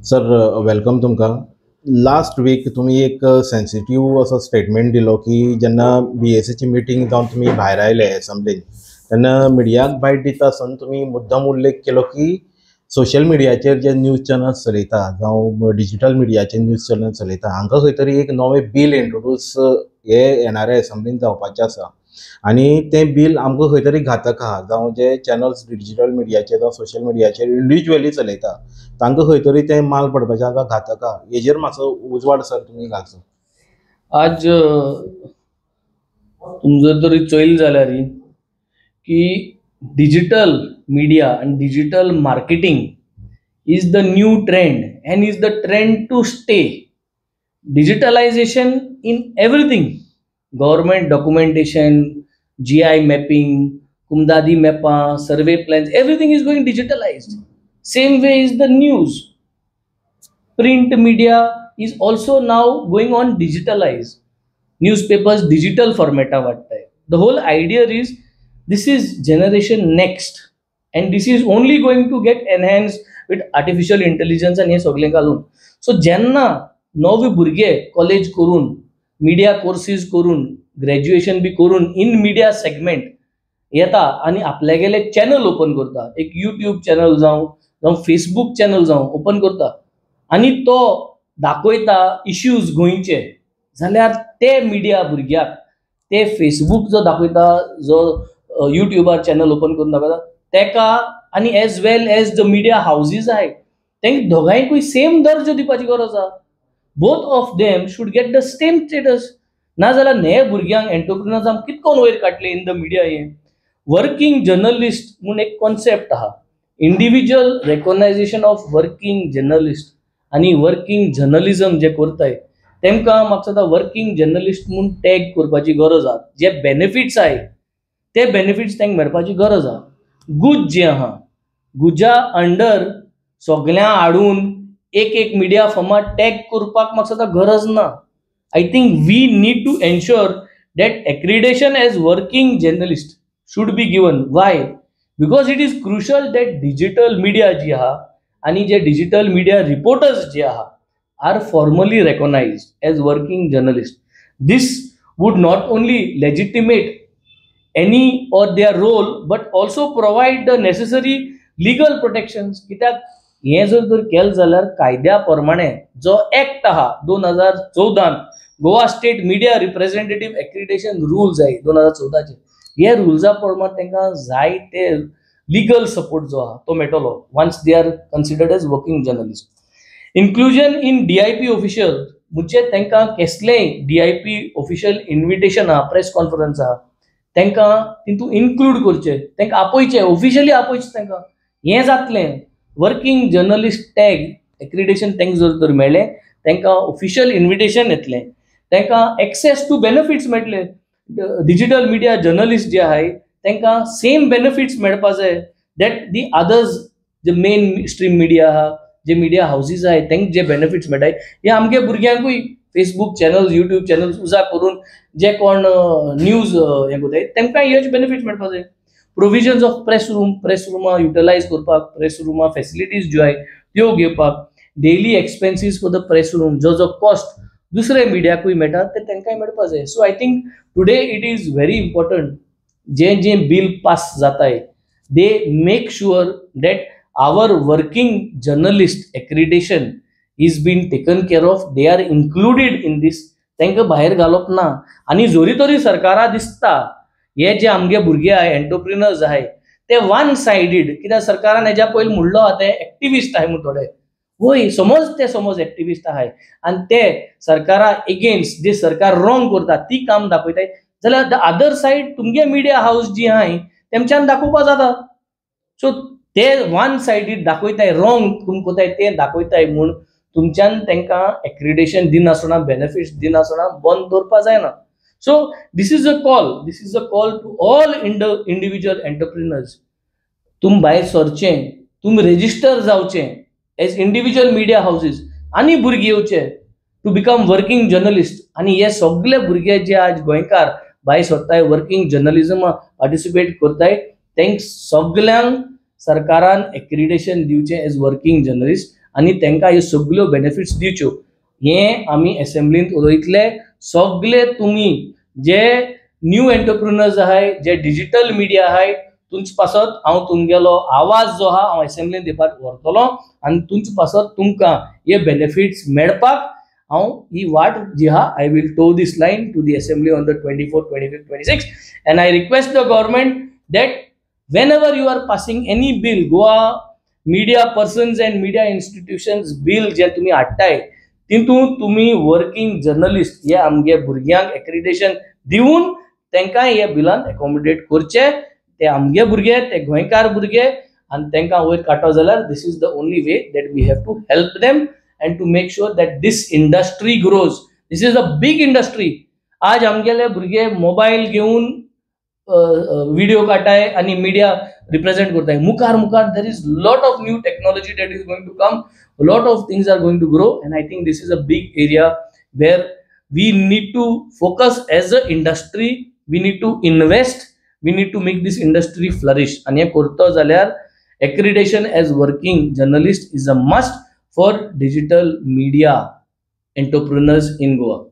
Sir, welcome तुमकां. Last week तुमी एक सेन्सिटीव असो स्टेटमेंट दिलो की जेन्ना बीएसीची मिटींग जावन तुमी भायर आयले एसेंब्लीन, तेन्ना मिडियाक बायट दिता आसतना तुमी मुद्दम उल्लेख केलो की सोशल मिडियाचेर जे न्यूज चॅनल्स चलयता जावं डिजिटल मिडियाचेर न्यूज चॅनल चलयता, हांकां खंय तरी एक नवें बील इंट्रोड्यूस हे येणाऱ्या एसेंब्लीन जावपाचें आसा आनी तें बील आमकां खंय तरी घातक आहा, जावं जे चॅनल्स डिजिटल मिडियाचेर जावं सोशल मिडियाचेर इंडिविज्युअली चलयता तांकां खंय तरी तें माल पडपाचें हांकां घातक आहा. हेजेर मातसो उजवाड सर तुमी घालचो. आज तुमी जर तरी चोयल जाल्यार की डिजिटल मिडिया आनी digital marketing is the new trend and is the trend to stay. Digitalization in everything, government documentation, GI mapping, कुमदादी मॅपां, survey plans, everything is going digitalized. Same way is the news. Print media is also now going on digitalize. Newspapers digital फॉर्मेटा वाडटाय. The whole idea is this is generation next and this is only going to get enhance with artificial intelligence आनी हें सगळें घालून. So जेन्ना नवे भुरगे college करून, मिडिया कोर्सीस करून, ग्रॅज्युएशन बी करून इन मिडिया सेगमेंट येता आनी आपल्यागेले चॅनल ओपन करता, एक युट्यूब चॅनल जावं जावं फेसबूक चॅनल जावं ओपन करता आनी तो दाखयता इश्यूज गोंयचे, जाल्यार ते मिडिया भुरग्याक ते फेसबूक जो दाखयता, जो युट्यूबार चॅनल ओपन करून दाखयता तेका आनी as well as the media houses आहाय तेंका दोगांयकूय सेम दर्जो दिवपाची गरज आहा. Both of them should get the same status. नाजाल्यार हे भुरग्यांक एंटरप्रिनर्स आमी कितकोन वयर काडले इन the media. हें वर्किंग जर्नलिस्ट म्हूण एक कॉन्सेप्ट आहा, individual recognisation of working journalist आनी वर्किंग जर्नलिजम जे करताय तेमकां म्हाका दिसता वर्किंग जर्नलिस्ट म्हूण टॅग करपाची गरज आहा. जे बेनिफिट्स आहाय ते बेनिफिट्स तांकां मेळपाची गरज आहा. गुज जे आहा, गुजा अंडर सगळ्यां हाडून एक एक मिडिया फर्मा टॅग करपाक म्हाका दिसता गरज ना. I think we need to ensure that accreditation as working journalist should be given. Why? Because it is crucial that digital media जी आहा आनी जे डिजिटल मिडिया रिपोर्टर्स जे आहा are formally recognized as working journalist. This would not only legitimate any or their role but also provide the necessary legal protections. कित्याक हें जर तर केलें जाल्यार कायद्या प्रमाणे जो एक्ट आहा 2014 Goa state media representative accreditation rules आहाय 2014चे, हे रुल्सा प्रमाण तांकां जाय ते लिगल सपोर्ट जो आहा तो मेळटलो once they are considered as working journalist. Inclusion in DIP official म्हणजे तांकां केसलेंय डीआयपी ऑफिशियल इन्विटेशन आहा, प्रेस कॉन्फरन्स आहा, तांकां तितून इन्क्लूड करचें, तांकां आपोवचें, ऑफिशियली आपोवचें तांकां. हें जातलें वर्किंग जर्नलिस्ट टॅग एक्रिडेशन तांकां जर तर मेळ्ळें, तांकां ऑफिशियल इन्विटेशन येतलें, तांकां एक्सेस टू बेनिफिट्स मेळटले. डिजिटल मिडिया जर्नलिस्ट जे आहाय तांकां सेम बेनिफिट्स मेळपा जाय that the others J main stream media आहा, जे मिडिया हावजीस आहाय तांकां जे बेनिफिट्स मेळटाय, हे आमगे भुरग्यांकूय फेसबूक चॅनल्स, युट्यूब चॅनल्स उजा करून जे कोण न्यूज हें करताय तांकां हेच बेनिफिट्स मेळपा जाय. Provisions of press room, press रुमां युटिलायज करपाक, प्रेस रुमां फेसिलिटीज ज्यो आहाय त्यो घेवपाक, daily expenses for the press room जो जो कॉस्ट दुसरे मिडियाकूय मेळटा ते तांकांय मेळपा जाय. So I think today it is very important J J bill pass जाताय they make sure that our working journalist accreditation is been taken care of, they are included in this. तांकां भायर घालप ना. आनी जरी तरी सरकारा दिसता हे जे आमगे भुरगे आहाय एंटरप्रिनर्स आहाय ते वन सायडीड, कित्याक सरकारान हेज्या पयलीं म्हणलो आहा ते एक्टिविस्ट आहाय म्हूण थोडे, वय समज ते समज एक्टिविस्ट आहाय आनी ते सरकारा एगेन्स्ट जे सरकार रॉंग करता ती काम दाखयताय, जाल्यार the other side तुमगे मिडिया हावस जी आहाय तेमच्यान दाखोवपा जाता. सो ते वन सायडीड दाखयताय, रॉंग तुम कोताय ते दाखयताय म्हूण तुमच्यान तांकां एक्रिडेशन दिनासतना, बेनिफिट्स दिनासतना बंद दवरपा जायना. So this is a call, this is a call to all individual entrepreneurs. तुम भायर सरचें, तुम रेजिस्टर जावचें एज इंडिविज्युअल मिडिया हावजीस आनी भुरगीं येवचे टू बिकम वर्किंग जर्नलिस्ट. आनी हे सगळे भुरगे जे आज गोंयकार भायर सरताय वर्किंग जर्नलिजमा पार्टिसिपेट करताय, तांकां सगल्यांक सरकारान एक्रिडेशन दिवचें एज वर्किंग जर्नलिस्ट. आनी तांकां ह्यो सगल्यो बेनिफिट्स दिवच्यो हें आमी एसेंब्लींत उलयतले. सगले तुमी जे न्यू एंटरप्रुनर्स आहाय, जे डिजिटल मिडिया आहाय, तुमचे पासत हांव तुमगेलो आवाज जो आहा हांव एसेंब्लीन दिवपाक व्हरतलो आनी तुमचे पासत तुमकां हे बेनिफिट्स मेळपाक हांव ही वाट जी आहा, I will toe this line to the assembly on the 24, 25, 26. And I request the government that whenever you are passing any bill, Goa Media Persons and Media Institutions Bill जे तुमी हाडटाय, तितून तुमी वर्किंग जर्नलिस्ट हे आमगे भुरग्यांक accreditation दिवन तांकां हे बिलान एकोमोडेट करचे. ते आमगे भुरगे, ते गोंयकार भुरगे आनी तांकां वयर काडटो जाल्यार this is the only way that we have to help them and to make sure that this industry grows. This is a big industry. आज आमगेले भुरगे मोबायल घेवन विडियो काडटाय आनी मिडिया रिप्रेझेंट करताय. मुखार मुखार there is lot of new technology that is going to come, lot of things are going to grow, and I think this is a big area where we need to focus as a industry. We need to invest, we need to make this industry flourish. आनी हें करतो जाल्यार accreditation as working journalist is a must for digital media entrepreneurs in Goa.